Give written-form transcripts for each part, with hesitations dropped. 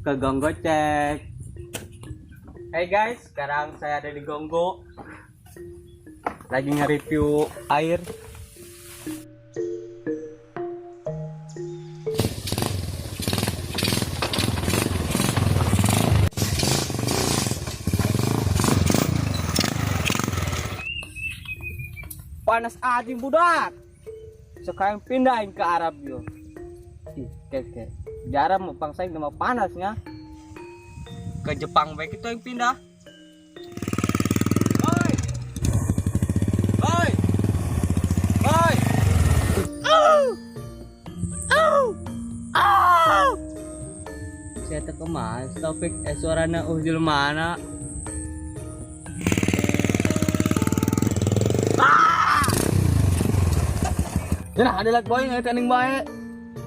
Ke Gong Gocek. Hey guys, sekarang saya ada di Gonggo. Lagi nge-review air. Panas aja budak. Sekarang pindahin ke Arab yo. Ih, kayak di Arab mau bangsa yang panasnya. Ke Jepang baik itu yang pindah. Oi. Oi. Oi. Au. Au. Au. Saya teh kumaha topik suarana jelema. Ah! Ya nah, ada lagi boy nggak tanding bae.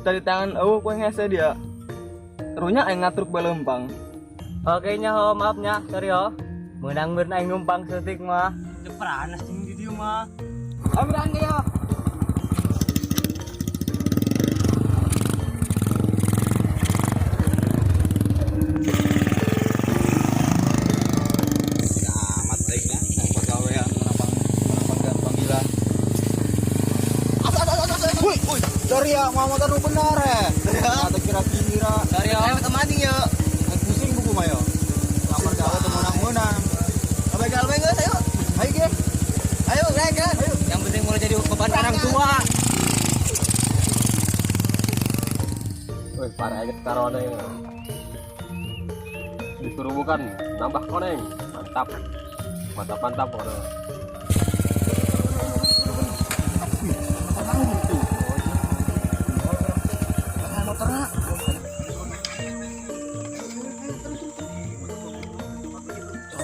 Tadi tangan eueuh poe hese dia. Terunya aing ngatruk bae lempang. Oke nya ho, maaf nya, sorry ho. Menang meureun aing numpang setik mah. Teu panas jeung di dieu mah. Ayo berang ya. Amat aingnya, yang pagawean menapang menapang panggilan. Woi, woi, sorry ya, mau motor nu benar ya. Atau kira-kira. Sorry ho. Ayo kemana ya? Pusing buku mah yo. Lamar gawe teu meunang-meunang. Kabeh gawe geus ayo. Ayo ge. Ayo ge. Ayo. Yang penting mulai jadi beban orang tua. Wih, parah aja taruhannya ya. Disuruh bukan, nambah koneng. Mantap. Mantap, mantap pokoknya.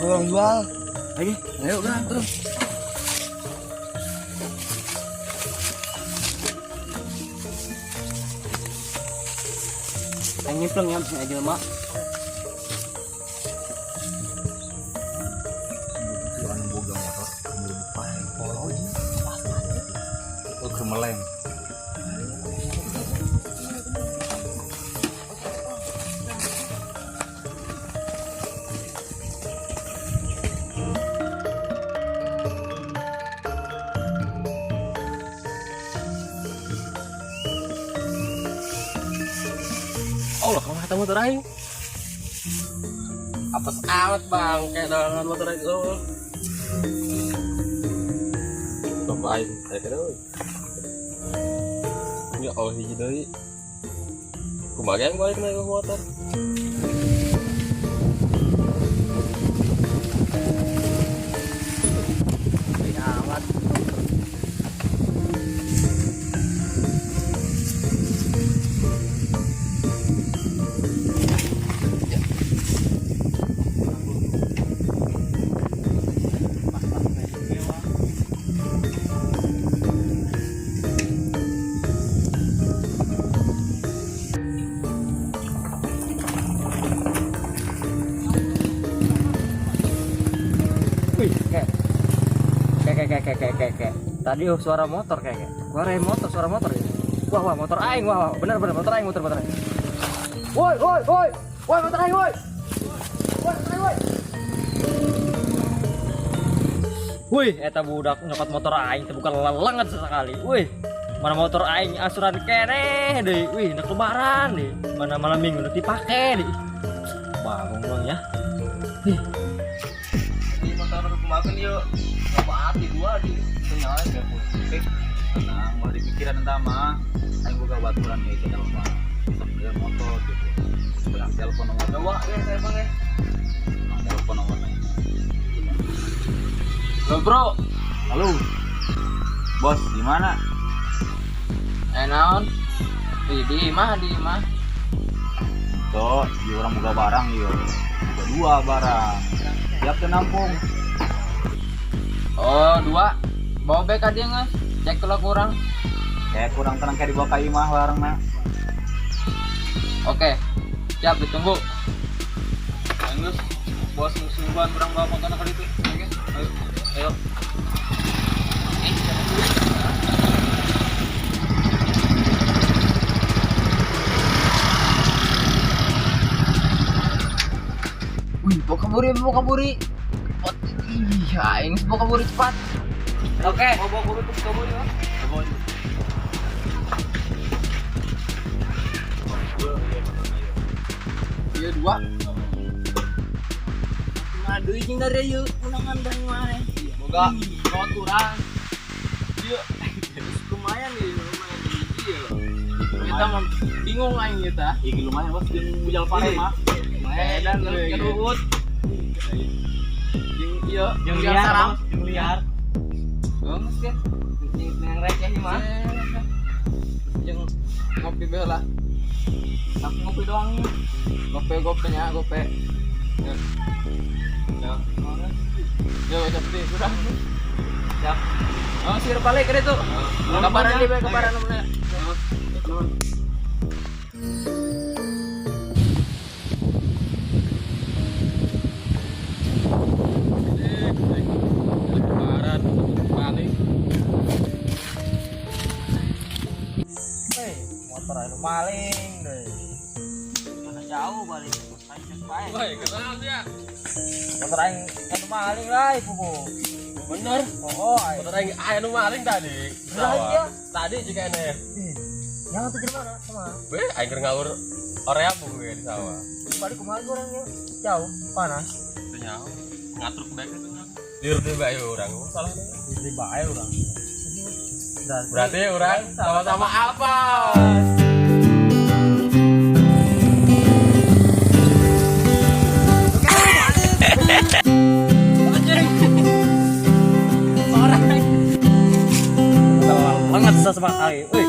Orang jual. Ayo, ayo kan terus. Aing nyimpleng ya bisa jelema. Anu boga motor pae polo. Oh, gemeleng. Allah, kamu kata motor aing. Apes amat bang, kayak dalangan motor aing. Oh. Bapak aing, saya kira euy. Ya Allah hiji deui. Kumaha yang balik naik motor? Ya amat. Wih, kayak kayak kayak kayak kayak kayak kayak tadi oh, suara motor kayak kayak suara motor, suara motor ya. Wah wah motor aing, wah wah bener bener motor aing, motor motor aing. Woi woi woi woi motor aing woi. Woi motor aing woi. Wih, eta budak nyokot motor aing teh bukan lelengan sesekali. Wih, mana motor aing asuran keneh deui. Wih, nek lebaran deh. Mana malam minggu nek dipake deh. Bagong bang ya. Ih, Ini motor kumaha yuk. Apa hati dua di nyala ya pusing. Nah, mau dipikiran entah mah. Aing boga baturan ya itu mah. Sebenarnya motor gitu. Berang telepon nomor dua ya saya bang ya. Telepon nomornya. Halo bro, Halo. Bos, gimana? Naon? Di imah, di imah. Tuh, di orang boga barang yo. Boga dua barang. Siap teu nampung. Oh, dua. Bawa bek aja geus. Cek kalau kurang. Kayak kurang tenang kayak dibawa ka imah barang na. Oke. Siap ditunggu. Geus, bos musuhan urang bawa motorna ka ditu. Oke, ayo. Ayo. Boka buri, boka buri. Cepet. Ih, aing boka buri cepat. Oke. Bawa bawa kopi kamu ya. Bawa. Iya dua. Ngadu jeung dari ieu undangan dari mana? Boga koturan. Iya. Lumayan nih, lumayan iya. Kita mah bingung aing kita. Iki lumayan bos jeung bujal pare mah. Lumayan keruhut. Jeung iya, Jeung jeung liar, sarang. bos, jeung liar. Geus ge. Jeung receh ieu mah. Jeung ngopi bae lah. Tapi ngopi doang. Gope gopenya gope. Ya. Ya. Yo, siap deh, sudah. Siap. Oh, sir balik ke itu. Kabaran deh, kabaran namanya. Lebaran paling. Hei, motor anu maling deh. Mana jauh balik. Aing cek bae. Woi, kenal ya. Motor aing anu maling lah ibu bu. Bener. Oh, aing. Motor aing aya nu maling tadi. Lah, iya. Tadi jika ini. Ih, Yang tuh di mana sama? Weh, aing keur ngawur orea bu gue di sawah. Balik kumaha orangnya? Jauh, panas. Teu nyaho. Ngatur bae itu. Liur deui bae urang. Salah. Di bae urang. Berarti urang sama-sama apa? Banget sama aing. Woi.